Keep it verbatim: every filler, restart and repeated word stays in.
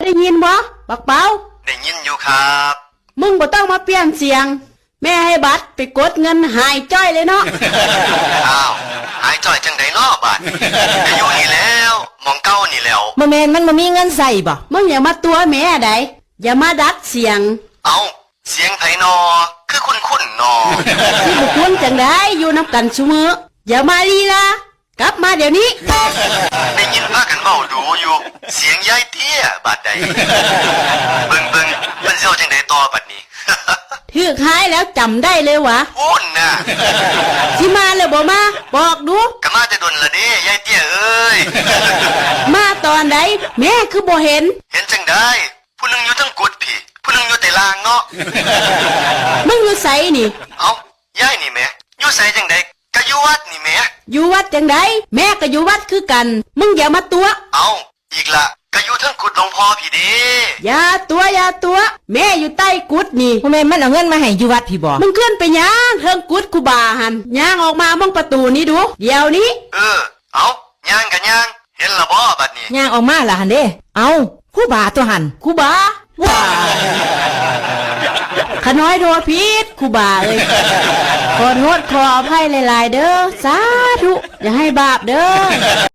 ได้ยินบ่ บักเปา ได้ยินอยู่ครับ มึงบ่ต้องมาเปลี่ยนเสียง แม่ให้บัตรไปกดเงินหายจ้อยเลยเนาะ อ้าว หายจ้อยจังใดเนาะบัดนี้ ก็อยู่นี่แหล้ว หม่องเก่านี่แหล้ว บ่แม่นมันบ่มีเงินใช้บ่ มึงอย่ามาตั๋วแม่ใด อย่ามาดัดเสียง เอ้า เสียงไผนอ คือคุ้นๆนอ สิบ่คุ้นจังใด อยู่นำกันซุมื้อ อย่ามาลีลา กลับมาเดี๋ยวนี้ ได้ยินพากันเว้าดูอยู่ เสียงยายเตี้ยบาดใด เบิ่งๆ เพิ่นสิเว้าจังใดต่อบัดนี้ ถืกหายแล้วจำได้เลยวะ พู้นน่ะ สิมาแล้วบ่มา บอกดู ก็มาแต่ดนละเด้ ยายเตี้ยเอ้ย มาตอนใด แม่คือบ่เห็น เห็นจังใด ผู้หนึ่งอยู่เทิงกุฏิพี้ ผู้หนึ่งอยู่แต่ล่างเนาะ มึงอยู่ไสนี่ เอ้า ยายนี่แหม อยู่ไสจังใด ก็อยู่วัดนี่แหม อยู่วัดจังใด แม่ก็อยู่วัดคือกัน มึงอย่ามาตั๋ว เอ้า อีกละ ก็อยู่เทิงกุฏิหลวงพ่อพี้เด้ อย่าตั๋ว อย่าตั๋ว แม่อยู่ใต้กุฏินี่ บ่แม่นมันเอาเงินมาให้อยู่วัดพี้บ่ มึงขึ้นไปย่างเทิงกุฏิครูบาหั่น ย่างออกมาหม่องประตูนี่ดู เดี๋ยวนี้ เออ เอ้า ย่างก็ย่าง เห็นละบ่บัดนี้ ย่างออกมาละหั่นเด้ เอ้า ครูบาตัวหั่น ครูบา ว้า ข้าน้อยโทษผิด ครูบาเอ้ย ขอโทษขออภัยหลายๆเด้อ สาธุ อย่าให้บาปเด้อ